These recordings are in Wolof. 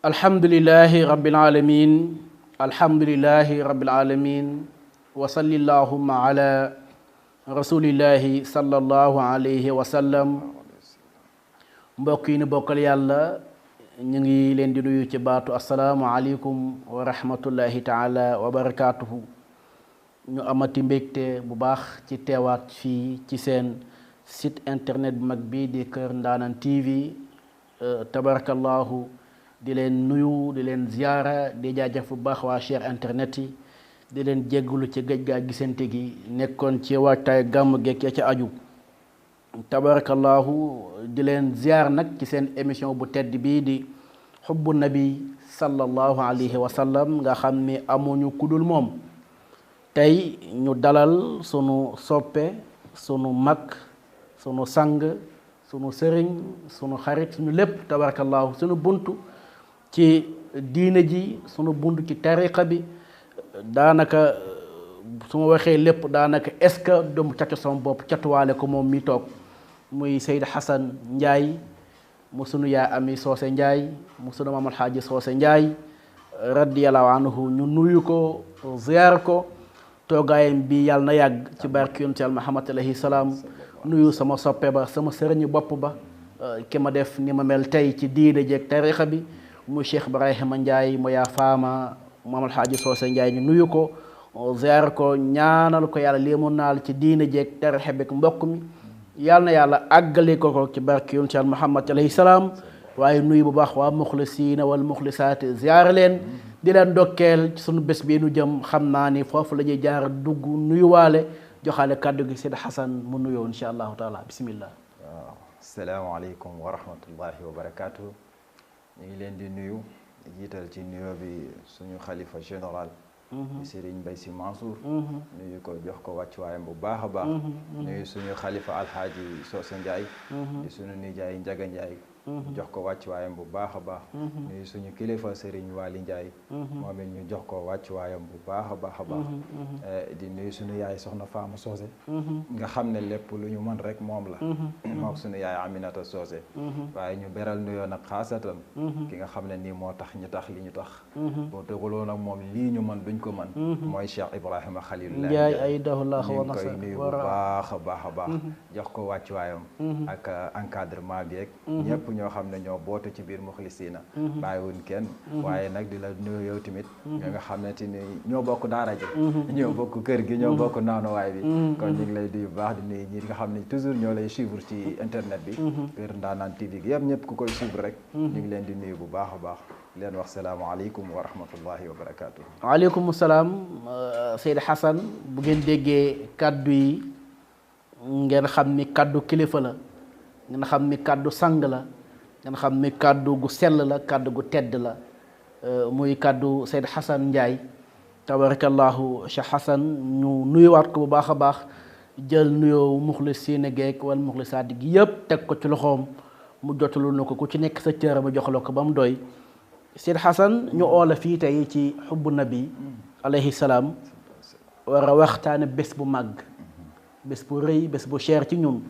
alhamdulillahi rabbil alamin alhamdulillahi rabbil alamin wa salli allahumma ala rasulillahi sallallahu alayhi wa sallam. mbokk yi ni bokkal yàlla ñu ngi leen di nuyu ci baatu assalaamu aleykum wa rahmatullahi taala wa barakaatuhu. ñu amati mbégte bu baax ci teewaat fii ci seen site internet bu mag bii di Kër Ndaanaan TV. tabarakallahu di leen nuyu di leen ziyaara di jaajëf bu baax waa cher internet yi di leen jéggulu ci géej gaa gisante gi nekkoon ci waajtaay gàmm geek ya ca aju. tabarakallahu di leen ziyaar nag ci seen émission bu tedd bii di xubbu nabi sallallahu alayhi wa sallam nga xam ni amuñu kudul moom. tey ñu dalal sunu soppe sunu mag sunu sang sunu sëriñ sunu xarit sunu lépp tabarakallahu sunu buntu ci diine ji sunu buntu ci tariqa bi. daanaka su ma waxee lépp daanaka est-ce que doomu catu sama bopp catuwaale ko moom mi toog muy Seyd Xasan Njaay mu sunu yaay Ami Soose Njaay mu sunu maam Alxaaji Soose Njaay radiyallahu anhu ñu nuyu ko ziyaar ko toogaayam bi yàlla na yàgg ci barke yonent Yàlla Muhammad alayhi salaam. nuyu sama soppe ba sama sëriñu bopp ba ki ma def ni ma mel tey ci diine jeeg tarixa bi muy Cheikh Ibrahima Ndiaye mu yaa faama Maam Alxaaji Soose Ndiaye ñu nuyu ko ziar ko ñaanal ko yàlla lii mu naal ci diine jeeg tarixa bi mbokk mi yàlla na yàlla àggale ko ci barke yonent Yàlla Muhammad alayhi salaam. waaye nuyu bu baax waa muxlisiina wal muxlisaati ziar leen di leen dokkeel ci sunu bés bii nu jëm xam naa ni foofu la ñuy jaar dugg nuyuwaale joxaale kàddu gi Seyd Xasan mu nuyoo insha allahu taala bismillah. waaw asalaamaaleykum wa rahmatullahi wa barakaatu. ñu ngi leen di nuyu jiital ci nuyoo bi suñu xalifa général Serigne Mbaye Sy Mansour nuyu ko jox ko wàccuwaayam bu baax a baax. nuyu suñu xalifa alxaaji Soose Njaay di suñu nijaay Njaga Njaay jox ko wàccuwaayam bu baax a baax. nuyu suñu kilifa Serigne Waly Njaay moom it ñu jox ko wàccuwaayam bu baax a baax a baax. di nuyu suñu yaay soxna Faama Soose nga xam ne lépp lu ñu mën rek moom la mook suñu yaay Aminata Soose. waaye ñu beral nuyoo nag xaasatan ki nga xam ne nii moo tax ñu tax li ñu tax boo teguloon ak moom lii ñu mën duñ ko mën mooy Cheikh Ibrahima Khalilullah Njaay ayadahullah wa nasar. ñu ngi koy nuyu bu baax a baax a baax jox ko wàccuwaayam ak encadrement bi ak ñëpp ñoo xam ne ñoo bootu ci biir muxlisiina bàyyiwuñ kenn. waaye nag di la nuyu yow tamit ñoo nga xam ne te ni ñoo bokk daara ji ñoo bokk kër gi ñoo bokk naanuwaay bi kon ñu ngi lay nuyu bu baax di nuyu ñi nga xam ne toujours ñoo lay suivre ci internet bi Kër Ndaanaan TV gi yëpp ñëpp ku koy suivre rek ñu ngi leen di nuyu bu baax a baax leen wax salaamaaleykum wa rahmatullahi wa barakaatu. waaleykum salaam Seyd Xasan bu ngeen déggee kaddu yi ngeen xam ni kaddu kilifa la ngeen xam ni kaddu sang la ngeen xam ni kaddu gu sell la kaddu gu tedd la muy kaddu Seyd Xasan Njaay tabarakallahu Cheikh Xasan ñu nuyuwaat ko bu baax a baax jël nuyoo muxlisiina geek wala muxlisaat gi yëpp teg ko ci loxoom mu jotalu na ko ku ci nekk sa cër mu jox la ko ba mu doy. Seyd Xasan ñu oola fii tey ci xubbu nabi alayhi salaam war a waxtaane bés bu màgg bés bu rëy bés bu cher ci ñun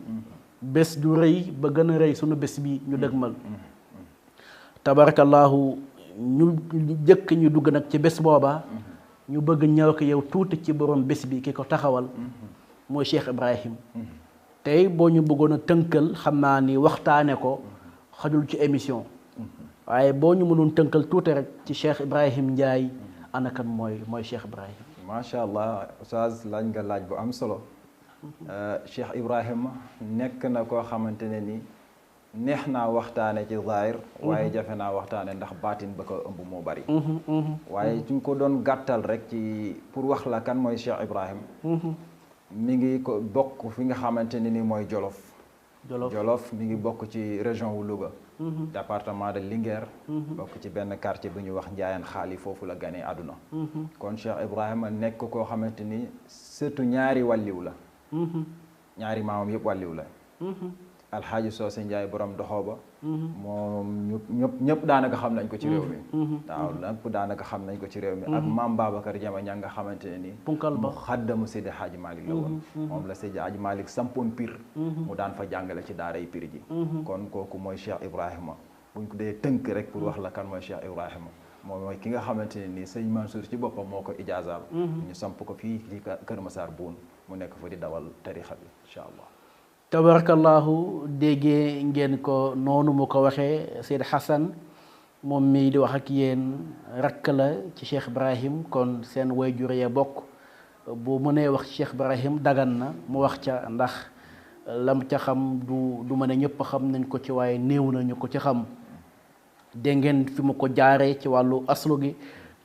bés du rëy ba gën a rëy sunu bés bi ñu dëgmal. tabarakallahu ñu jëkk ñu dugg nag ci bés booba ñu bëgg ñëw ko yow tuuti ci borom bés bi ki ko taxawal mooy Cheikh Ibrahim. tey boo ñu bëggoon a tënkal xam naa ni waxtaane ko xajul ci émission waaye boo ñu mënoon tënkal tuuti rek ci Cheikh Ibrahim Ndiaye ana kan mooy Cheikh Ibrahim. macha allah Oustaz laaj nga laaj bu am solo. Cheikh Ibrahima nekk na koo xamante ne ni neex naa waxtaane ci zaahir waaye jafe naa waxtaane ndax baatin ba ko ëmb moo bari. waaye suñ ko doon gàttal rek ci pour wax la kan mooy Cheikh Ibrahim mi ngi ko bokk fi nga xamante ne ni mooy Jolof mi ngi bokk ci région wu Louga département de Linguère bokk ci benn quartier bu ñuy wax Njaayaan Xaali foofu la ganee àdduna kon Cheikh Ibrahima nekk koo xamante ni surtout ñaari wàlliw la ñaari maamam yëpp wàlliw la alxaaji Soose Njaay borom doxooba moom ñëpp daanaka xam nañ ko ci réew mi waaw lépp daanaka xam nañ ko ci réew mi ak maam Babacar Jama ña nga xamante ne nii punkal ba xaddamu Seydi Hadji Malick la woon moom la Seydi Hadji Malick sampoon Pire mu daan fa jàngale ci daaray Pire ji kon kooku mooy Cheikh Ibrahima buñ ko dee tënk rek pour wax la kan mooy Cheikh Ibrahima moom mooy ki nga xamante ne nii sëñ Mansour ci boppam moo ko ijaazaal ñu samp ko fii ci Kër Massar Boune mu nekk fa di dawal tarixa bi incha allah. tabarakallahu déggee ngeen ko noonu mu ko waxee Seyd Hassan moom mii di wax ak yéen rakk la ci Cheikh Ibrahim kon seen wayjur ya bokk bu mënee wax ci Cheikh Ibrahim dagan na mu wax ca ndax lam ca xam du mën a ñëpp xam nañ ko ci waaye néew nañu ko ci xam dégg ngeen fi mu ko jaaree ci wàllu aslu gi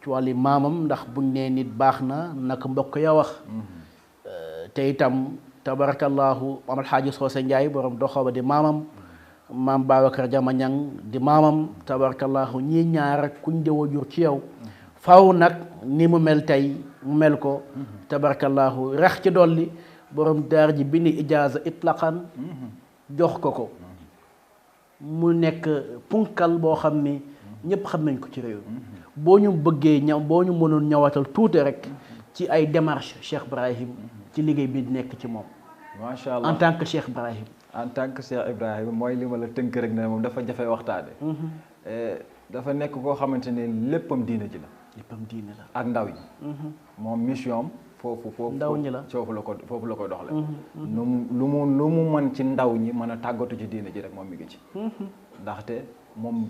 ci wàllu maamam ndax buñ nee nit baax na naka mbokk ya wax te itam tabarakallahu maam alxaaji Soose Njaay borom doxoba di maamam maam Babacar Jama Ñang di maamam tabarakallahu ñii ñaar ak kuñ de wajur ci yow faw nag ni mu mel tey mu mel ko tabarakallahu rex ci dolli borom daar ji bi ni ijaaza itlaqan jox ko mu nekk punkal boo xam ni ñëpp xam nañ ko ci réew boo ñu bëggee ñaw boo ñu mënoon ñawatal tuuti rek ci ay démarche Cheikh Ibrahim ci liggéey bi nekk ci moom. macha allah en tant que Cheikh Ibrahim. en tant que Cheikh Ibrahim mooy li ma la tënk rek ne moom dafa jafe waxtaane dafa nekk koo xamante ne léppam diina ji la. léppam diina la ak ndaw yi. moom mission am foofu ndaw ñi la foofu la ko doxale lu mu mën ci ndaw ñi mën a tàggatu ci diina ji rek moom mi ngi ci. ndaxte moom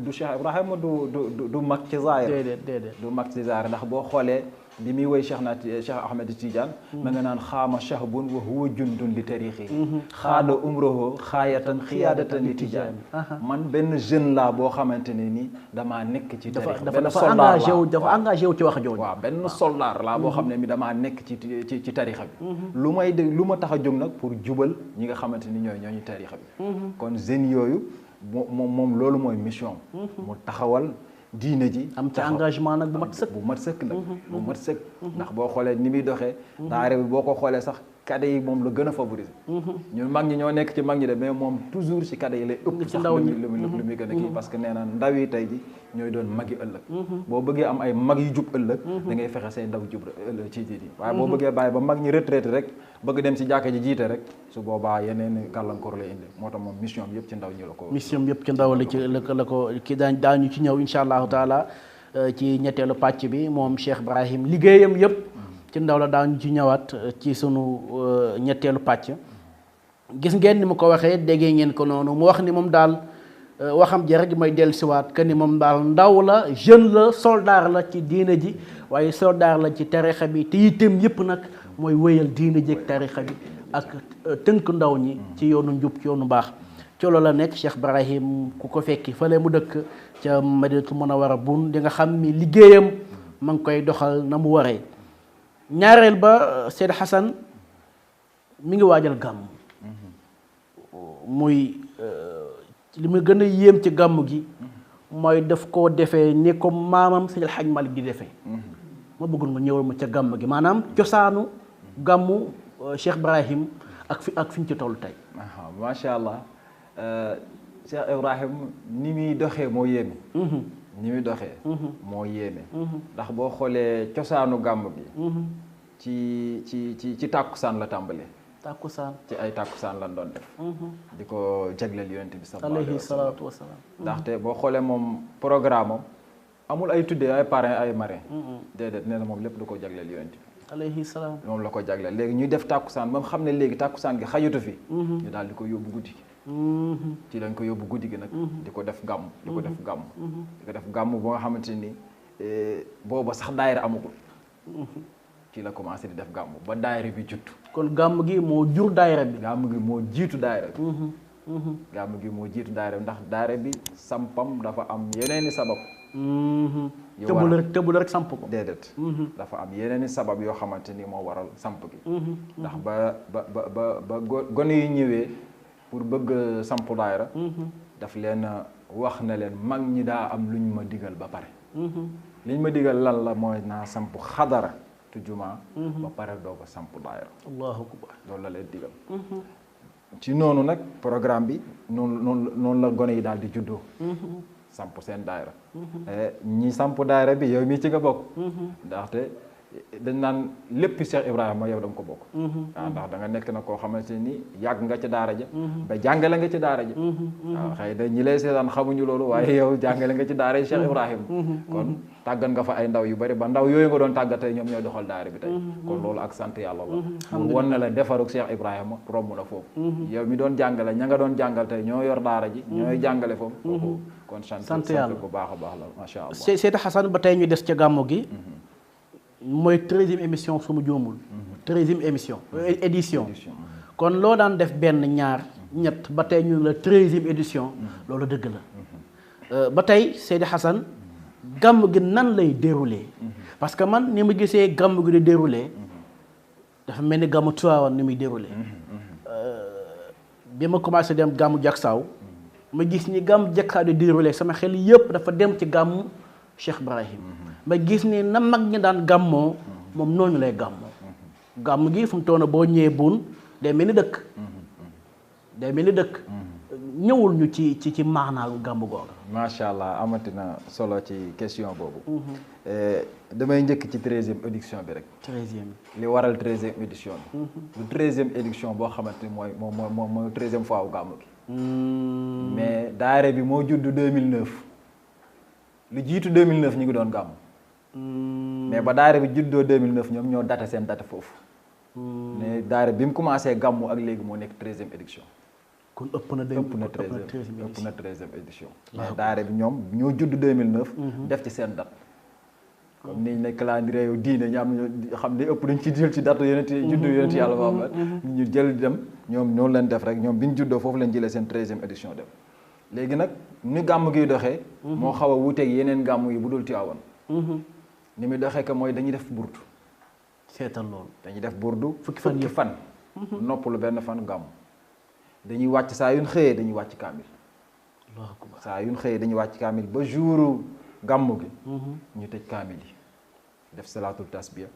du Cheikh Ibrahima du mag ci zaahir. déedéet du mag ci zaahir ndax boo xoolee bi muy woy Cheikh Ahmed Tidiane ma nga naan xaama shahbun wa huwa jundun li tariixi xaada umroho xaayatan xiyaadatan li Tidiane man benn jeune laa boo xamante ne ni damaa nekk ci tariix dafa engagé wu ci wax jooju. waaw benn soldaar laa boo xam ne mi damaa nekk ci tariixa bi lu ma tax a jóg nag pour jubal ñi nga xamante ni ñooñu tariixa bi kon jeunes yooyu moom loolu mooy mission mu taxawal diine ji am ci engagement nag bu mat sëkk nag bu mat sëkk ndax boo xoolee ni muy doxee daara bi boo ko xoolee sax kade yi moom la gën a favoriser ñun mag ñi ñoo nekk ci mag ñi de mais moom toujours ci kade yi lay ëpp sax lu muy gën a kii parce que nee na ndaw yi tey ji ñooy doon mag yi ëllëg boo bëggee am ay mag yu jub ëllëg da ngay fexe say ndaw jub ëllëg ci diine waaye boo bëggee bàyyi ba mag ñi retraité rek bëgg dem ci jàkka ji jiite rek su boobaa yeneen gàllankoor lay indi moo tax moom mission bi yëpp ci ndaw ñi la ko mission bi yëpp ci ndaw la ko kii daañu ci ñëw insha allahu taala ci ñetteelu pàcc bi moom Cheikh Ibrahim liggéeyam yëpp ci ndaw la daañu ci ñëwaat ci sunu ñetteelu pàcc gis ngeen ni mu ko waxee déggee ngeen ko noonu mu wax ni moom daal waxam ji rek mooy dellusiwaat que ni moom daal ndaw la jeune la soldat la ci diina ji waaye soldat la ci tarixa bi te itam yëpp nag mooy wéyal diina ji ak tarixa bi ak tënk ndaw ñi ci yoonu njub ci yoonu baax ci loolu la nekk Cheikh Ibrahim ku ko fekki fële mu dëkk ca Madinatul Munawwara Boune di nga xam ni liggéeyam ma ngi koy doxal na mu waree ñaareel ba Seyd Hassan mi ngi waajal gàmm muy li mu gën a yéem ci gàmm gi mooy daf koo defee ni ko maamam Seydi El Hadj Malick di defee ma bëggoon nga ñëwal ma ca gàmm gi maanaam cosaanu gàmmu Cheikh Ibrahim ak fi ñu ci toll tey. macha allah Cheikh Ibrahim ni muy doxee moo yéeme. ni muy doxee. moo yéeme. ndax boo xoolee cosaanu gàmm gi. ci tàkkusaan la tàmbalee. tàkkusaan ci ay tàkkusaan lan doon def. di ko jagleel yonent bi sallallahu alayhi salaatu wa salaam. ndaxte boo xoolee moom programme am amul ay tuddee ay parrain ay marraine. déedéet nee na moom lépp du ko jagleel yonent bi. alayhi salaam moom la ko jagleel léegi ñuy def tàkkusaan ba xam ne léegi tàkkusaan gi xajutu fi. ñu daal di ko yóbbu guddi gi. ci lañ ko yóbbu guddi gi nag. di ko def gàmm di ko def gàmm. di ko def gàmm boo nga xamante ni booba sax daayira amagul. ci la commencé di def gàmm ba daayira bi jutt. kon gàmm gi moo jur daayira bi. gàmm gi moo jiitu daayira bi. gàmm gi moo jiitu daayira bi ndax daayira bi sampam dafa am yeneeni sabab. tëbul rek samp ko. déedéet. dafa am yeneeni sabab yoo xamante ni moo waral samp gi. ndax ba gone yi ñëwee pour bëgg samp daayira. daf leen wax ne leen mag ñi daa am luñ ma digal ba pare. liñ ma digal lan la mooy naa samp xadara tu juma ba pare doo ko samp daayira. allahu akbar loolu la leen digal. ci noonu nag programme bi noonu la gone yi daal di juddoo. samp seen daayira. ñi samp daayira bi yow mii ci nga bokk. ndaxte dañ naan lépp Cheikh Ibrahima yow da nga ko bokk. waaw ndax da nga nekk na koo xamante ni yàgg nga ci daara ja. ba jàngale nga ci daara ja. waaw xëy na ñi lay seetaan xamuñu loolu waaye yow jàngale nga ci daara yi Cheikh Ibrahima. kon tàggat nga fa ay ndaw yu bari ba ndaw yooyu nga doon tàggatee ñoom ñooy doxal daara bi tey. kon loolu ak sant yàlla la. pour wan na la defarug Cheikh Ibrahima romb na foofu. yow mi doon jàngale ña nga doon jàngal tey ñoo yor daara ji. ñooy jàngale foofu. kon sant yàlla bu baax a baax la macha allah. Seydi Hassan ba tey ñu des ca gàmmu gi. mooy 13e émission su ma juumul. 13e édition. kon loo daan def benn ñaar ñett ba tey ñu la 13e édition. loolu dëgg la. ba tey Seydi Hassan gàmmu gi nan lay déroulé. parce que man ni ma gisee gàmmu gi di déroulé. dafa mel ni gàmmu Tiwaawan ni muy déroulé. bi ma commencé dem gàmmu Jaksaaw ma gis ni gàmmu Jaksaaw di déroulé sama xel yëpp dafa dem ci gàmmu Cheikh Ibrahim. ma gis ni na mag ñi daan gàmmoo moom noonu lay gàmmoo. gàmm gi fu mu toona boo ñëwee buun day mel ni dëkk. day mel ni dëkk. ñëwul ñu ci maanaalu gàmm googu. macha allah amatina solo ci question boobu. damay njëkk ci 13e édition bi rek. 13e li waral 13e édition bi. du 13e édition boo xamante ni mooy 13e fois wu gàmm gi. mais daare bi moo judd 2009. lu jiitu 2009 ñu ngi doon gàmm. mais ba daare bi juddoo 2009 ñoom ñoo date seen date foofu. mais daare bi mu commencé gàmmu ak léegi moo nekk 13e édition. kon ëpp na 13e édition. mais daare bi ñoom ñoo judd 2009. def ci seen date. comme ni ñu ne calendrier yow diine ñu am ñoo xam ne ëpp dañ ci jël ci date yonent juddu yonent yàlla Muhammad ñu jël dem ñoom noonu leen def rek ñoom bi ñu juddoo foofu lañ jëlee seen 13e édition dem. léegi nag ni gàmm giy doxee. moo xaw a wuuteeg yeneen gàmm yi bu dul Tiwaawan. ni muy doxee que mooy dañuy def burdu. seetal loolu. dañuy def burdu fukki fan. noppalu benn fan gàmm. dañuy wàcc saa yuñ xëyee dañuy wàcc kaamil. saa yuñ xëyee dañuy wàcc kaamil ba jouru gàmm gi. ñu tëj kaamil yi. def salaatul tasbiya.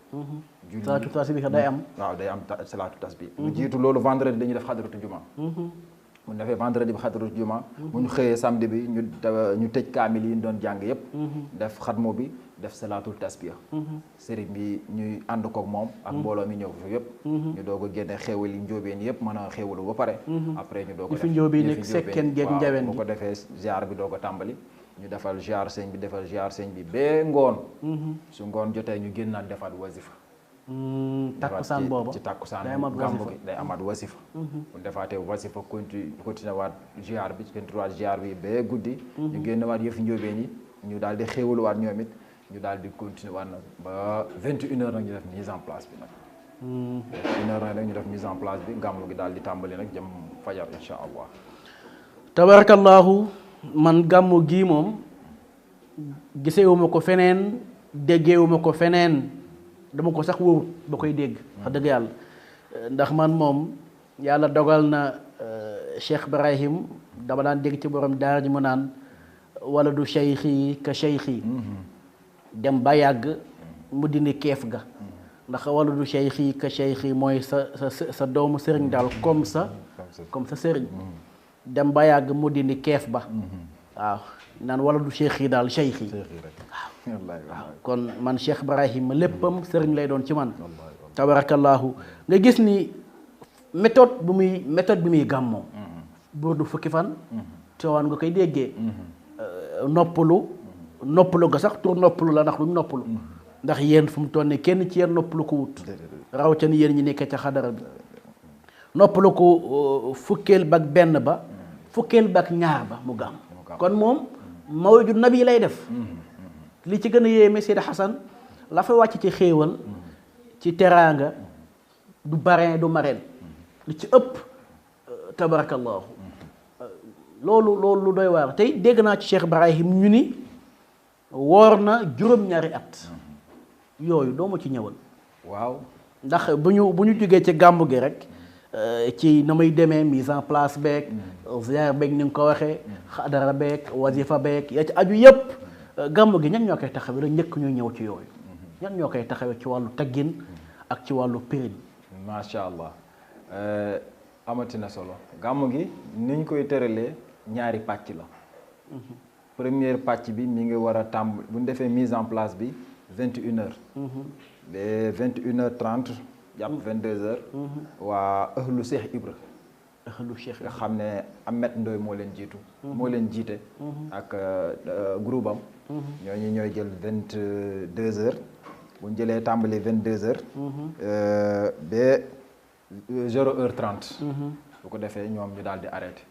salaatul tasbiya day am. waaw day am salaatul tasbiya. lu jiitu loolu vendredi dañuy def xadratu juma. bu ñu defee vendredi bi xadratu juma. bu ñu xëyee samedi bi ñu tëj kaamil yi ñu doon jàng yépp. def xatmu bi def salaatul tasbiya. sëriñ bi ñuy ànd koog moom. ak mbooloo mi ñëw fi yépp. ñu doog a génne xéewal yi njóobeen yépp mën a xéewalu ba pare. après ñu doog a def njóobeen nekk sekkeen geeg njaween bu ko defee ziar bi doog a tàmbali. ñu defal ziar sëñ bi defal ziar sëñ bi bee ngoon. su ngoon jotee ñu génnaat defaat wasifa. takkusaan boobu ci takkusaan gàmmu gi day amaat wasifa. bu defaatee wasifa continué waat ziar bi continué waat ziar bi bee guddi. ñu génn waat yëfi njóobeen yi ñu daal di xéewaluwaat ñoom it ñu daal di continué waat nag ba 21h nag ñu def mise en place bi nag. 21h nag ñu def mise en place bi gàmmu gi daal di tàmbali nag jëm fajar incha allah. tabarakallahu man gàmmu gii moom gisewuma ko feneen déggewuma ko feneen dama ko sax wóorut ba koy dégg wax dëgg yàlla ndax man moom yàlla dogal na Cheikh Ibrahim dama daan dégg ci borom daara ji mu naan wala du cheikhi ka cheikhi dem ba yàgg mu dindi keef ga ndax wala du cheikhi ka cheikhi mooy sa doomu sëriñ daal comme sa sëriñ dem ba yàgg mu dindi keef ba waaw naan wala du cheikh yi daal cheikh yi waaw kon man Cheikh Ibrahim léppam sëriñ lay doon ci man tabarakallahu nga gis ni méthode bi muy gàmmoo burdu fukki fan Tiwaawan nga koy déggee noppalu ga sax tur noppalu la ndax duñ noppalu ndax yéen fu mu toll ne kenn ci yéen noppalu ko wut rawatina yéen ñi nekkee ca xadara bi noppalu ko fukkeel ba ak benn ba fukkeel ba ak ñaar ba mu gàmm kon moom mawlidu nabi lay def li ci gën a yéeme Seydi Hassan la fa wàcc ci xéewal ci teraanga du parrain du marraine li ci ëpp tabarakallahu loolu lu doy waar tey dégg naa ci Cheikh Ibrahim ñu ni woor na juróom-ñaari at yooyu doo ma ci ñëwal waaw ndax bu ñu jógee ci gàmmu gi rek ci na muy demee mise en place beeg ziar beeg ni nga ko waxee xadara beeg wasifa beeg ya ci aju yëpp gàmmu gi ñan ñoo koy taxawee la njëkk ñu ñëw ci yooyu ñan ñoo koy taxawee ci wàllu taggin ak ci wàllu périn macha allah amatina solo gàmmu gi niñ koy tëralee ñaari pàcc la première pàcc bi mi ngi war a tàmb bu ñu defee mise en place bi 21h ba 21h30 jàpp 22h. waa ëhlu Cheikh Ibra. ëhlu Cheikh nga xam ne Ahmed Ndoye moo leen jiitu. moo leen jiite. ak groupe am. ñooñu ñooy jël 22h bu ñu jëlee tàmbali 22h. ba 0h30. bu ko defee ñoom ñu daal di arrêté.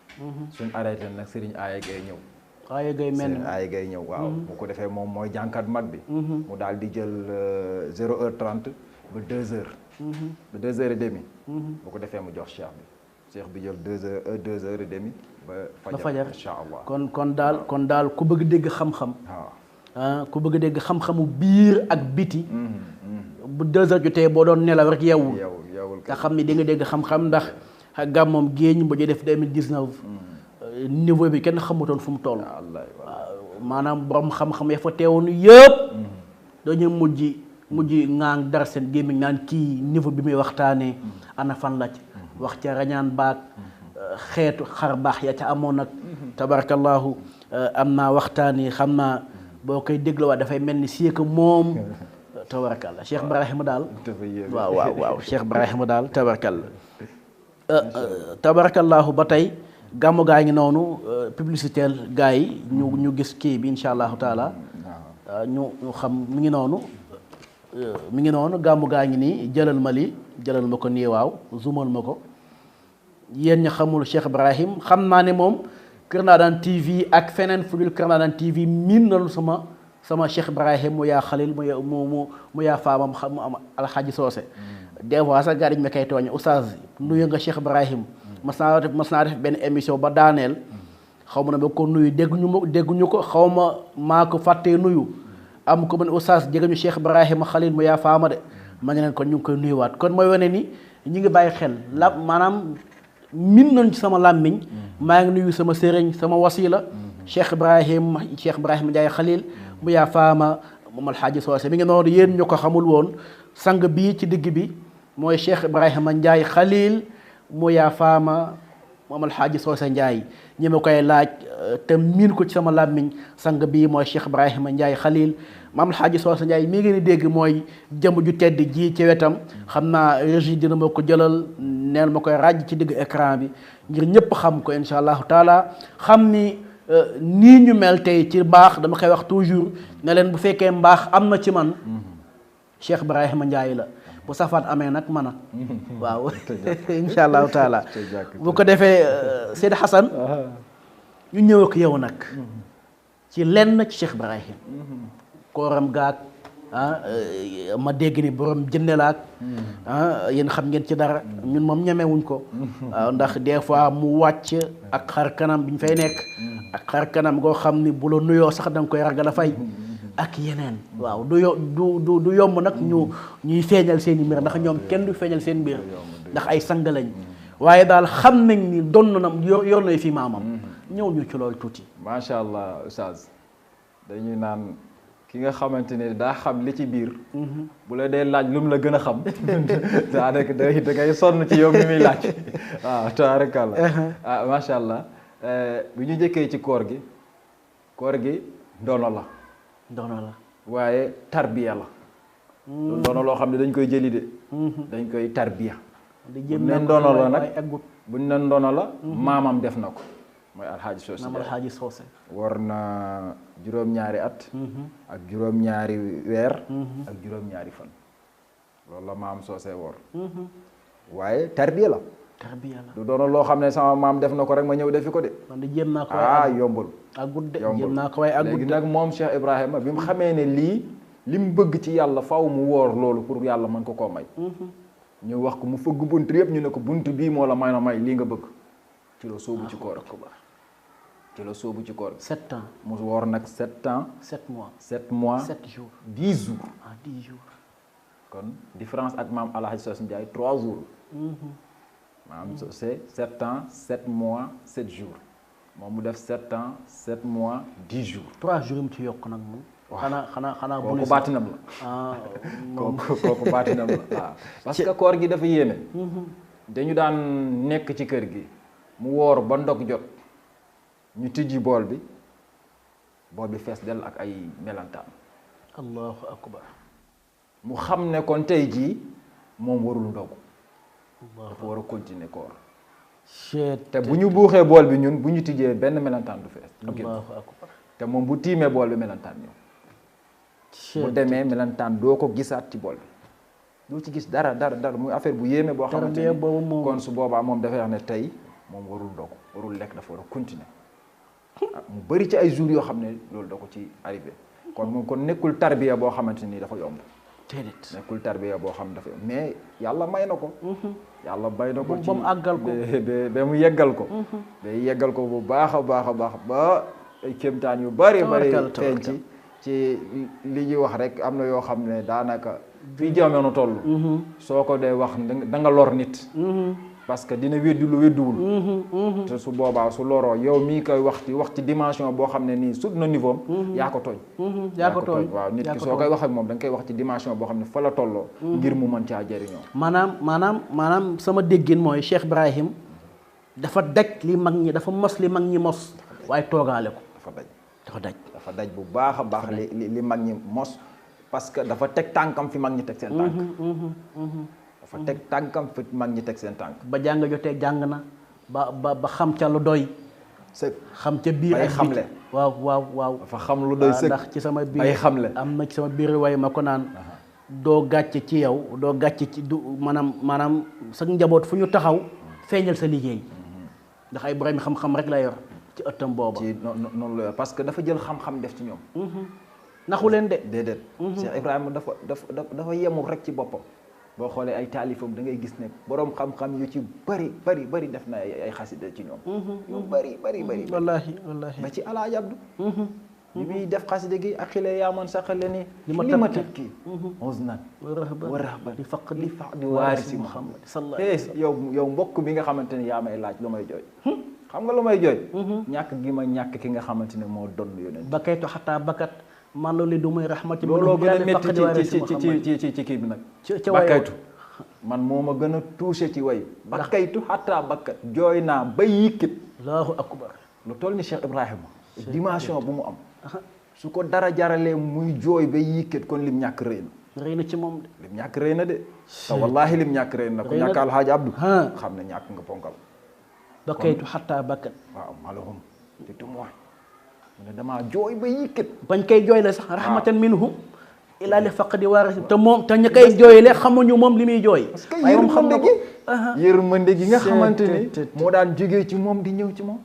suñ arrêté nag Serigne Aya Gaye ñëw. Aya Gaye mel Serigne Aya Gaye ñëw waaw. bu ko defee moom mooy jànkat mag bi. mu daal di jël 0h30 ba 2h. ba 2h30. bu ko defee mu jox cheikh bi jël 2h30 ba fajar incha allah. kon daal ku bëgg dégg xam-xam. waaw ku bëgg dégg xam-xamu biir ak biti. bu 2h jotee boo doon nelaw rek yeewul. nga xam ni di nga dégg xam-xam ndax gàmmoom géeñ ba ñu def 2019. niveau bi kenn xamutoon fu mu toll. maanaam borom xam-xam ya fa teewoon yëpp. dañu mujj ŋaang dara seen gémmiñ naan kii niveau bi muy waxtaanee ana fan la ci wax ca rañaan baag xeetu xar baax ya ca amoon nag tabarakallahu am naa waxtaan yi xam naa boo koy dégluwaat dafay mel ni si que moom tabarakallah Cheikh Ibrahima daal waaw Cheikh Ibrahima daal tabarakallahu ba tey gàmmu gaa ngi noonu publicité gaa yi ñu gis kii bi insha allahu taala ñu xam mi ngi noonu gàmmu gaa ngi nii jëlal ma ko nii waaw zoomal ma ko yéen ña xamul Cheikh Ibrahim xam naa ne moom Kër Ndanane TV ak feneen fu dul Kër Ndanane TV miin nañu sama Cheikh Ibrahim mu yaa Xalil mu yaa faamam xam mu am alxaaji Soose des fois sax gaa dañ ma koy tooñ oustaz nuyu nga Cheikh Ibrahim mas naa def benn émission ba daaneel xaw ma ne ba ko nuyu dégguñu ko xaw ma maa ko fàttee nuyu am ko man oustaz jegeñu Cheikh Ibrahima Xalil mu yaa faama de ma ngi leen kon ñu ngi koy nuyuwaat kon mooy wane ni ñi ngi bàyyi xel maanaam min nañ ci sama làmmiñ maa ngi nuyu sama sëriñ sama wasila Cheikh Ibrahima Ndiaye Xalil mu yaa faama moom alxaaji Soose mi ngi noonu yéen ñu ko xamul woon sang bii ci digg bi mooy Cheikh Ibrahima Ndiaye Xalil mu yaa faama moom alxaaji Soose Ndiaye ñi ma koy laaj te miin ko ci sama làmmiñ sang bii mooy Cheikh Ibrahima Ndiaye Xalil maam alxaaji Soose Ndiaye mi ngeen di dégg mooy jëmm ju tedd ji ci wetam xam naa régie dina ma ko jëlal neel ma koy ràjj ci digg écran bi ngir ñëpp xam ko insha allahu taala xam ni nii ñu mel tey ci mbaax dama koy wax toujours ne leen bu fekkee mbaax am na ci man Cheikh Ibrahima Ndiaye la bu safaat amee nag man a waaw insha allahu taala bu ko defee Seydi Hassan ñu ñëw ak yow nag ci lenn ci Cheikh Ibrahim kooram gaag ma dégg ni borom jëndelaak yéen xam ngeen ci dara ñun moom ñemewuñ ko waaw ndax des fois mu wàcc ak xar kanam bi ñu fay nekk ak xar kanam goo xam ni bu la nuyoo sax da nga koy ragal a fay ak yeneen waaw du yomb nag ñuy feeñal seen i mbir ndax ñoom kenn du feeñal seen mbir ndax ay sang lañ waaye daal xam nañ ni doon na yor na fi maamam ñëw ñu ci loolu tuuti. macha allah oustaz dañuy naan ki nga xamante ne daa xam li ci biir. bu la dee laaj lu mu la gën a xam. daanaka da ngay sonn ci yow mi muy laaj waaw tabaarakallah macha allah bu ñu njëkkee ci koor gi ndono la. waaye tarbiya la. ndono loo xam ne dañ koy jëli de. dañ koy tarbiya. buñ ne ndono la nag buñ ne ndono la. maamam def na ko. mooy alxaaji Soose war na juróom-ñaari at. ak juróom-ñaari weer. ak juróom-ñaari fan. loolu la maam Soose woor. waaye tarbiya la. du doon loo xam ne sama maam def na ko rek ma ñëw defi ko de. man de jéem naa ko waaye yombul. jéem naa ko waaye agud léegi nag moom Cheikh Ibrahima bi mu xamee ne li mu bëgg ci yàlla faw mu woor loolu pour yàlla mën ko koo may. ñu wax ko mu fëgg bunt yëpp ñu ne ko bunt bii moo la may na may lii nga bëgg. ci la sóobu ci koor ci la sóobu ci koor 7 ans mu woor nag 7 ans 7 mois 7 mois 7 jours 10 jours 10 jours kon différence ak maam Alhaji Soose Ndiaye 3 jours maam c'est 7 ans 7 mois 7 jours moom mu def 7 ans 7 mois 10 jours 3 jours yi mu ci yokk nag moom xanaa kooku baatinam la kooku baatinam la waaw parce que koor gi dafa yéeme dañu daan nekk ci kër gi mu woor ba ndog jot ñu tijji bool bi fees dell ak ay melantaan allahu akbar mu xam ne kon tey jii moom warul ndogu dafa war a continuer koor te bu ñu buuxee bool bi ñun bu ñu tijjee benn melentaan du fees du génn te moom bu tiimee bool bi melentaan ñëw bu demee melentaan doo ko gisaat ci bool bi doo ci gis dara muy affaire bu yéeme boo xamante ni kon su boobaa moom dafay wax ne tey moom warul ndogu warul lekk dafa war a continuer mu bëri ci ay jours yoo xam ne loolu da ko ci arrivé kon moom kon nekkul tarbiya boo xamante ni dafa yomb nekkul tarbiya boo xam ne dafa yomb mais yàlla may na ko yàlla bay na ko ci ba mu àggal ko ba mu yeggal ko ba yeggal ko bu baax a baax a baax ba ay kéemtaan yu bëri feeñ ci li ñuy wax rek am na yoo xam ne daanaka fii jamono toll soo ko dee wax da nga lor nit parce que dina weddi lu weddiwul te su boobaa su loroo yow mii koy wax ci dimension boo xam ne nii sut na niveau yaa ko tooñ waaw nit ki soo koy wax ak moom da nga koy wax ci dimension boo xam ne fa la tolloo ngir mu mën caa jëriñoo maanaam sama déggin mooy Cheikh Ibrahim dafa daj li mag ñi dafa mos li mag ñi mos waaye toogaale ko dafa daj bu baax a baax li mag ñi mos parce que dafa teg tànkam fi mag ñi teg seen tànk dafa teg tànkam fi mag ñi teg seen tànk ba jàng jotee jàng na ba xam ca lu doy sëg xam ca biir ay xamle waaw dafa xam lu doy sëg ndax ci sama biir ay xamle am na ci sama biir way ma ko naan doo gàcce ci yow doo gàcce ci du maanaam sa njaboot fu ñu taxaw feeñal sa liggéey ndax ay borom xam-xam rek la yor ci ëttam booba ci noonu la yor parce que dafa jël xam-xam def ci ñoom naxu leen de déedéet Cheikh Ibrahima dafa yemul rek ci boppam boo xoolee ay taalifam da ngay gis ne borom xam-xam yu ci bëri def na ay xasida ci ñoom yu bëri wallaahi ba ci Alaaji Abdu bi muy def xasida gi aqile yaa man saqale ni li ma tëb kii uznan wa rahban di faq di waarisi Muhammad yow mbokk bi nga xamante ne yaa may laaj lu may jooy xam nga lu may jooy ñàkk gi ma ñàkk ki nga xamante ne moo doon yonent ba kaytu xataa bakat man loolu du muy rahmati looloo gën a métti ci kii bi nag bakkaytu man moo ma gën a touché ci way bakkaytu xataa bakkat jooy naa ba yikkit allahu akbar lu toll ni Cheikh Ibrahima dimension bu mu am su ko dara jaralee muy jooy ba yikkit kon lim ñàkk rëy na ci moom de lim ñàkk rëy na de te wallaahi lim ñàkk rëy na ko ñàkk Alhaaji Abdou xam ne ñàkk nga ponkal bakkaytu xataa bakkat waaw malahum te tu mooy ne damaa jooy ba yëkkat bañ koy jooyle sax rahmatan minhu ila li faqdi waris te moom te ñu koy jooyle xamuñu moom li muy jooy waaye moom xam na ko yërmande gi nga xamante ni moo daan jógee ci moom di ñëw ci moom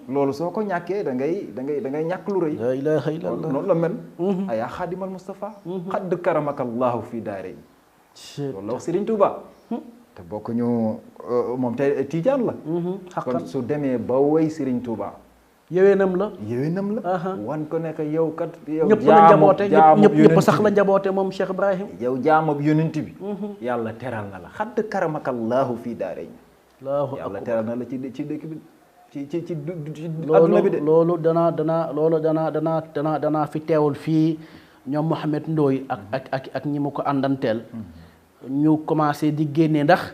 loolu soo ko ñàkkee da ngay ñàkk lu rëy la ilaha illallah noonu la mel ayaa xaadimal Mustafa xadd karamaka allahu fi daare yi loolu la wax Serigne Touba te bokk ñu moom te Tijaan la kon su demee ba way Serigne Touba yéwénam la wan ko nekk yow kat yow ñëpp la njaboote ñëpp sax la njaboote moom Cheikh Ibrahim yow jaamab yonent bi yàlla teral na la xadd karamaka allahu fii daare ñi yàlla teral na la ci dëkk bi ci adduna bi de loolu danaa fi teewul fii ñoom Mouhamed Ndoye ak ñi mu ko àndanteel ñu commencé di génnee ndax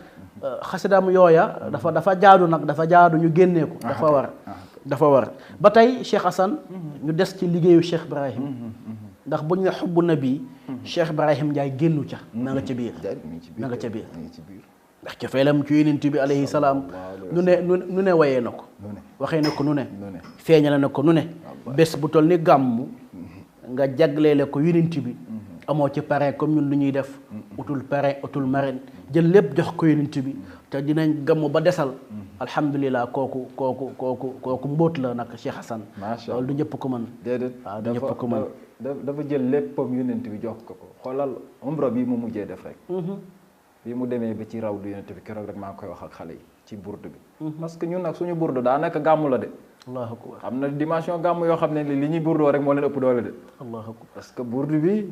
xasidaam yooya dafa jaadu nag dafa jaadu ñu génnee ko dafa war ba tey Cheikh Assane ñu des ci liggéeyu Cheikh Ibrahim ndax bu ñu ne xubbu nabi Cheikh Ibrahim Ndiaye génnu ca na nga ca biir ndax cofeelam ci yonent bi alayhi salaam nu ne wayee na ko waxee na ko nu ne feeñale na ko nu ne bés bu toll ni gàmmu nga jagleele ko yonent bi amoo ci parrain comme ñun lu ñuy def utul parrain utul marraine jël lépp jox ko yonent bi te dinañ gàmmu ba desal alhamdulilah kooku mbóot la nag Cheikh Assane loolu du ñëpp ko mën déedéet waaw du ñëpp ko mën dafa jël léppam yonent bi jox ko xoolal umra bi mu mujjee def rek bi mu demee ba ci raw du yonent bi keroog rek maa ngi koy wax ak xale yi ci burdu bi parce que ñun nag suñu burdu daa nekk gàmmu la de allahu akbar am na dimension gàmmu yoo xam ne li ñuy burdoo rek moo leen ëpp doole de allahu akbar parce que burdu bi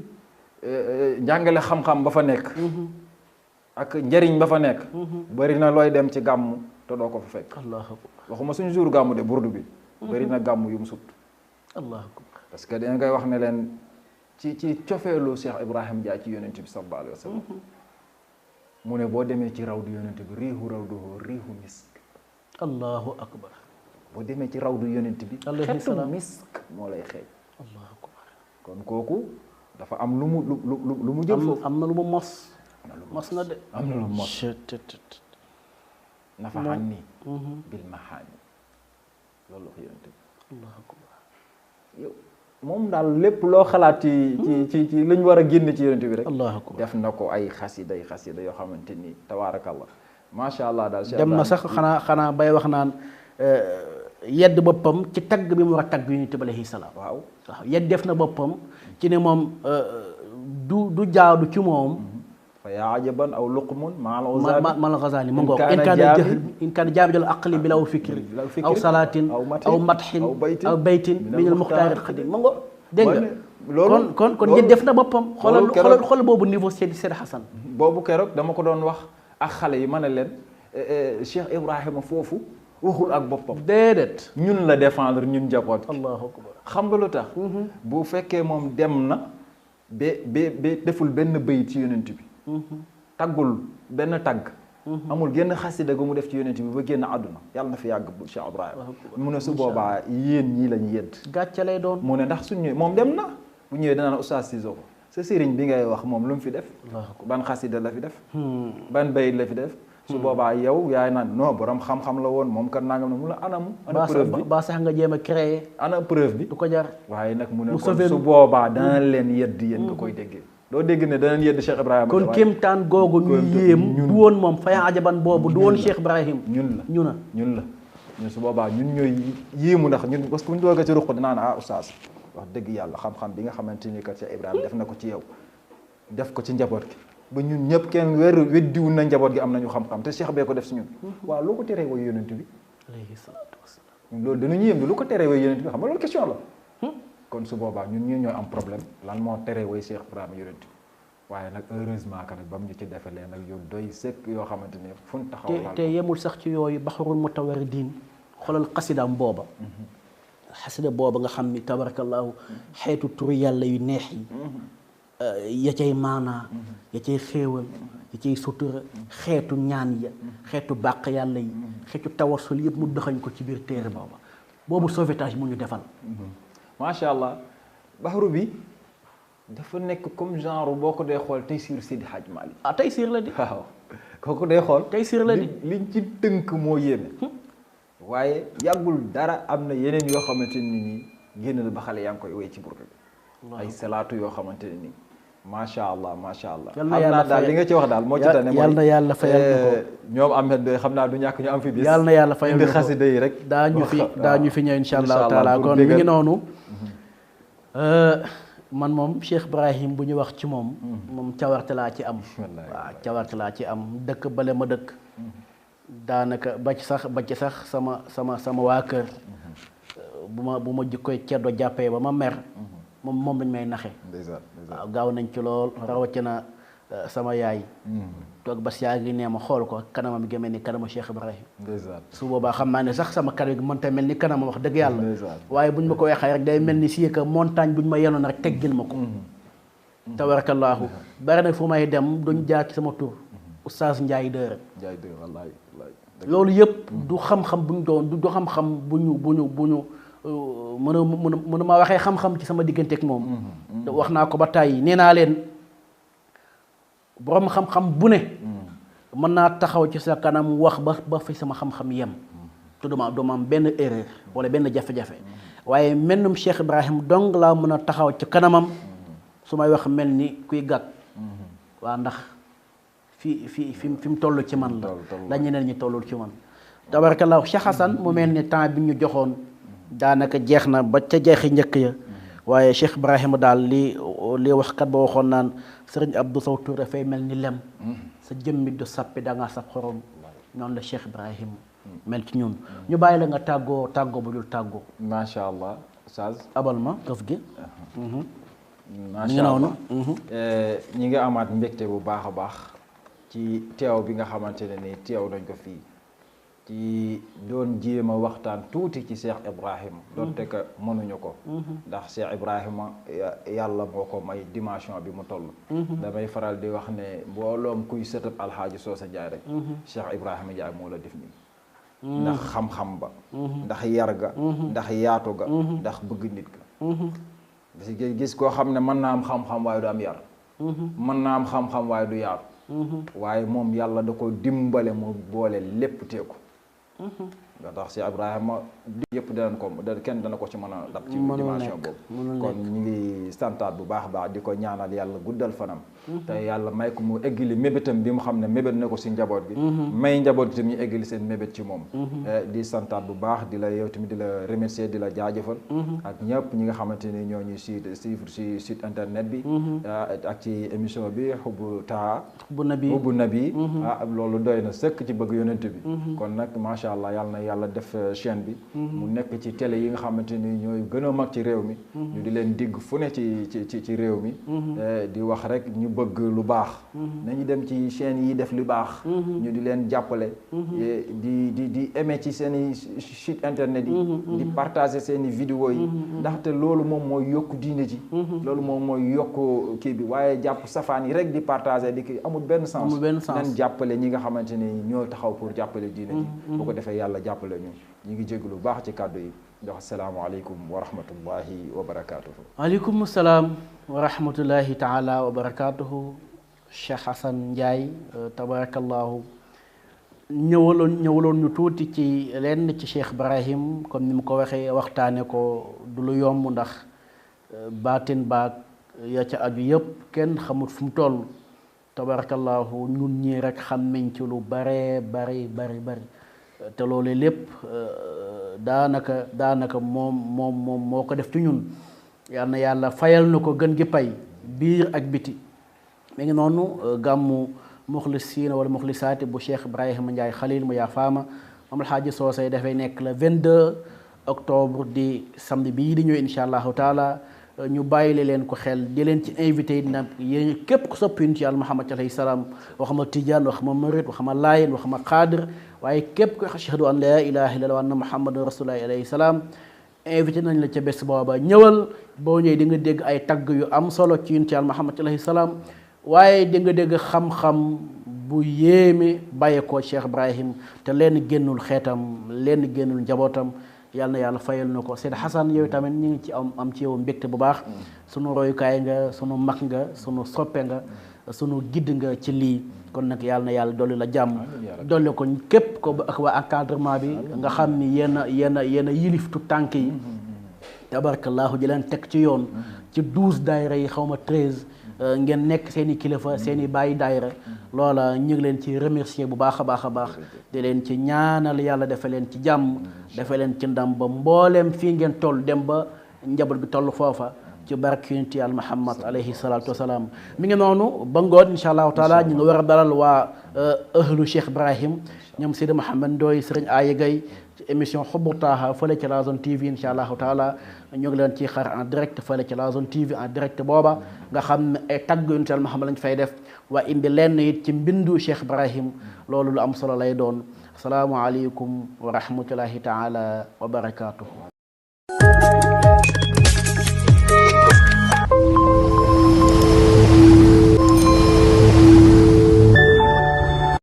njàngale xam-xam ba fa nekk ak njëriñ ba fa nekk bëri na looy dem ci gàmmu te doo ko fa fekk allahu akbar waxuma suñu jour gàmmu de burdu bi bëri na gàmmu yu mu sut allahu akbar parce que dañ koy wax ne leen ci cofeelu Cheikh Ibrahim Ndiaye ci yonent bi sallallahu alayhi wa sallam mu ne boo demee ci rawdu yonent bi riixu rawduhu riixu misk allahu akbar boo demee ci rawdu yonent bi xetu misk moo lay xeeñ allahu akbar kon kooku dafa am lu mu jël foofu. am na lu mu mos. na de. am na lu mu mos. nafaxan nii. bil maxaani loolu la ko yonent bi. allahu akbar. yow moom daal lépp loo xalaat ci lañ war a génne ci yonent bi rek. allahu akbar def na ko ay xasida yoo xamante ni tabaarakallah macha allah daal. dem na sax xanaa bay wax naan yedd boppam ci tagg bi mu war a tagg yonent bi alayhi salaam. waaw yedd def na boppam ci ne moom du jaadu ci moom. fa yaa ajaban aw luqmun mal Ghazali mu ngoog in kaana jaamidal aqli bi law fikri aw salaatin aw matxin aw baytin minal muxtaari xadim mu ngoog dégg nga kon yedd def na boppam. xoolal boobu niveau Seydi Xasan boobu keroog dama ko doon wax ak xale yi ma ne leen Cheikh Ibrahima foofu waxul ak boppam. déedéet ñun la défendre ñun njaboot. allahu akbar. xam nga lu tax. bu fekkee moom dem na ba deful benn bayit ci yonent bi. taggul benn tagg. amul genn xasida gu mu def ci yonent bi ba génn àdduna yàlla na fi yàgg bu Cheikh Ibrahima. mu ne su boobaa yéen ñii lañ yedd. gàcce lay doon. mu ne ndax suñ ñëwee moom dem na bu ñëwee danaa Oustaz Cissokho sa sëriñ bi ngay wax moom lu mu fi def. ban xasida la fi def. ban bayit la fi def. su boobaa yow yaay naan non borom xam-xam la woon moom kat nangam mu la anamu. ana preuve bi ba sax nga jéem a créer. ana preuve bi du ko jar. waaye nag mu ne kon su boobaa dana leen yedd yéen nga koy déggee. doo dégg ne danañ yedd Cheikh Ibrahima. kon kéemtaan googu ñu yéem. du woon moom fa yaa ajaban boobu du woon Cheikh Ibrahim. ñun la su boobaa ñun ñooy yéemu ndax ñun parce que bu ñu doogee ci ruq dinaa ne oustaz wax dëgg yàlla xam-xam bi nga xamante ni kat Cheikh Ibrahima def na ko ci yow def ko ci njaboot gi ba ñun ñëpp kenn weddiwul na njaboot gi am nañu xam-xam te Cheikh bee ko def si ñun. waaw loo ko teree woy yonent bi. alayhi salaatu wasalaam. loolu danañu yéem lu ko teree woy yonent bi xam nga loolu question la. kon su boobaa ñun ñooy am problème lan moo teree woy Cheikh Ibrahima yonent bi waaye nag heureusement que nag ba mu ñu ci defalee nag yow doy sëkk yoo xamante ni fu ñu taxaw. te yemul sax ci yooyu baxarul mutawarridin xoolal xasidaam booba. xasida booba nga xam ni tabarakallahu xeetu turu yàlla yu neex yi. ya cay maanaa ya cay xéewal ya cay sutura xeetu ñaan ya xeetu bàq yàlla yi xeetu tawasul yëpp mu doxañ ko ci biir téere boobu sauvetage mu ñu defal. macha allah baxaru bi dafa nekk comme genre boo ko dee xool Taysiir Seydi Hadj Malick. Taysiir la di. waaw kooku day xool. Taysiir la di liñ ci tënk moo yéeme. waaye yàggul dara am na yeneen yoo xamante ne nii génn na ba xale yaa ngi koy wéy ci burka bi. ay salaatu yoo xamante ne nii. macha allah macha allah. yal na yàlla daal li nga ci wax daal moo ci tane. yal na yàlla fayal ko ñoom Ahmed Ndoye xam naa du ñàkk ñu am fi bis. yal na yàlla fayal ko indi xasida yi rek. daañu fi ñëw incha allahu taala kon mi ngi noonu. man moom Cheikh Ibrahim bu ñu wax ci moom. moom cawarte laa ci am. waaw cawarte laa ci am dëkk bale ma dëkk. daanaka ba ci sax sama waa kër. bu ma jikkoy ceddo jàppee ba ma mer. moom lañ may naxe. waaw gaaw nañ ci lool rawatina sama yaay. toog bas yaa ngi nee ma xool ko kanamam gi mel ni kanamu Cheikh Ibrahim. su boobaa xam naa ne sax sama kanam gi mënta mel ni kanamam wax dëgg yàlla. waaye buñ ma ko waxee rek day mel ni si que montagne buñ ma yenoon rek teggil ma ko. tabarakallahu bari na fu may dem duñ jaar ci sama tur. Oustaz Ndiaye Dër. wallaay loolu yëpp du xam-xam buñ doon du xam-xam bu ñu. mënu ma waxee xam-xam ci sama diggante ak moom. wax naa ko ba tàyyi nee naa leen borom xam-xam bu ne. mën naa taxaw ci sa kanam wax ba fi sama xam-xam yem. te du ma am benn erreur wala benn jafe-jafe. waaye mennum Cheikh Ibrahim dong laa mën a taxaw ci kanamam su may wax mel ni kuy gàgg. waa ndax fi mu toll ci man la ñeneen ñi tollul ci man. tabarakallahu Cheikh Hassan mu mel ni temps bi ñu joxoon. daanaka jeex na ba ca jeexi njëkk ya waaye Cheikh Ibrahima daal li waxkat ba waxoon naan sëriñ Abdou Sow Touré dafay mel ni lem sa jëmmi du sappi da ngaa sab xorom noonu la Cheikh Ibrahima mel ci ñun ñu bàyyi la nga tàggoo bu dul tàggoo. macha allah Oustaz abal ma këf gi. macha allah ñi nga amaat mbégte bu baax a baax ci teew bi nga xamante ne ni teew nañ ko fii. ci doon jéem a waxtaan tuuti ci Cheikh Ibrahima doonte que mënuñu ko ndax Cheikh Ibrahima yàlla moo ko may dimension bi mu toll damay faral di wax ne mbooloom kuy sëtëb alxaaji Soosa Njaay rek Cheikh Ibrahima Njaay moo la def nii ndax xam-xam ba ndax yar ga ndax yaatu ga ndax bëgg nit ga parce que gis koo xam ne mën naa am xam-xam waaye du am yar mën naa am xam-xam waaye du yaar waaye moom yàlla da ko dimbale mu boole lépp teeku nga tax si Ibrahima yëpp kenn dana ko ci mën a dab ci dimension boobu kon ñu ngi santaat bu baax a baax di ko ñaanal yàlla guddal fanam te yàlla may ko mu eggali mébétam bi mu xam ne mébét na ko si njaboot bi may njaboot bi tamit ñu eggali seen mébét ci moom di santaat bu baax di la yow tamit di la remercier di la jaajëfal ak ñëpp ñi nga xamante ni ñoo ñuy suivre si site internet bi ak ci émission bi Hubbu Nabi loolu doy na sëkk ci bëgg yonent bi kon nag macha allah yàlla def chaîne bi mu nekk ci télé yi nga xamante ni ñooy gën a mag ci réew mi ñu di leen digg fu ne ci réew mi di wax rek ñu bëgg lu baax nañu dem ci chaîne yi def lu baax ñu di leen jàppale di aimer ci seen i site internet yi di partager seen i vidéo yi ndaxte loolu moom mooy yokk diine ji loolu moom mooy yokk kii bi waaye jàpp safaan yi rek di partager di kii amul benn sens nan jàppale ñi nga xamante ni ñoo taxaw pour jàppale diine ji bu ko defee yàlla jàppale ñu ngi jéglu baax ci kàddu yi ndax asalaamaaleykum wa rahmatullahi wa barakaatuhu. waaleykum salaam wa rahmatullahi taala wa barakaatuhu. Cheikh Hassan Ndiaye tabarakallahu ñëwaloon ñu tuuti ci lenn ci Cheikh Ibrahim comme ni mu ko waxee waxtaane ko du lu yomb ndax baatin baag ya ca aju yëpp kenn xamut fu mu toll tabarakallahu ñun ñii rek xam nañ ci lu bari te loolu lépp daanaka moom moo ko def ci ñun yal na yàlla fayal na ko gën gi pay biir ak biti mi ngi noonu gàmmu muxlisiina wala muxlisaati bu Cheikh Ibrahima Ndiaye Khalil mu yaa faama moom alxaaji soosay dafay nekk le 22 octobre di samedi bii di ñëw insha allahu taala ñu bàyyile leen ko xel di leen ci invité yi nag yéen képp ku sopp yonent Yàlla Muhammad alayhi salaam waxama tijaan waxama murid waxama laayen waxama xaadir waaye képp ku ashhadu an laa ilaha illallah wa anna muhammadan rasulullah alayhi salaam invité nañ la ca bés booba ñëwal boo ñëwee di nga dégg ay tagg yu am solo ci yonent Yàlla Muhammad alayhi salaam waaye di nga dégg xam-xam bu yéeme bàyyeekoo Cheikh Ibrahim te leen génnul xeetam leen génnul njabootam yàlla na yàlla fayal na ko Seydi Hassan yow tamit ñu ngi ci am ci yow mbégte bu baax sunu royukaay nga sunu mag nga sunu soppe nga sunu gidd nga ci lii kon nag yàlla na yàlla dolli la jàmm dolli ko képp ko ak waa encadrement bi nga xam ni yéen a yiliftu tànk yi tabarakallahu di leen teg ci yoon ci 12 daayira yi xaw ma 13 ngeen nekk seen i kilifa seen i bàyyi daayira loola ñu ngi leen ci remercier bu baax a baax di leen ci ñaanal yàlla dafa leen ci jàmm dafa leen ci ndam ba mbooleem fii ngeen toll dem ba njaboot bi toll foofa ci barke yonent Yàlla Muhammad alayhi salaatu wasalaam mi ngi noonu ba ngoon insha allahu taala ñu ngi war a dalal waa ahlu Cheikh Ibrahim ñoom Sidi Mouhamed Ndoye Sëriñ Aye Gaye ci émission Hubbu Taha fële ci la Zone TV insha allahu taala ñu ngi leen ci xaar en direct fële ci la Zone TV en direct booba nga xam ne ay tagg yonent Yàlla Muhammad lañ fay def waa indi lenn it ci mbindu Cheikh Ibrahim loolu lu am solo lay doon asalaamu aleykum wa rahmatullahi taala wa barakatuhu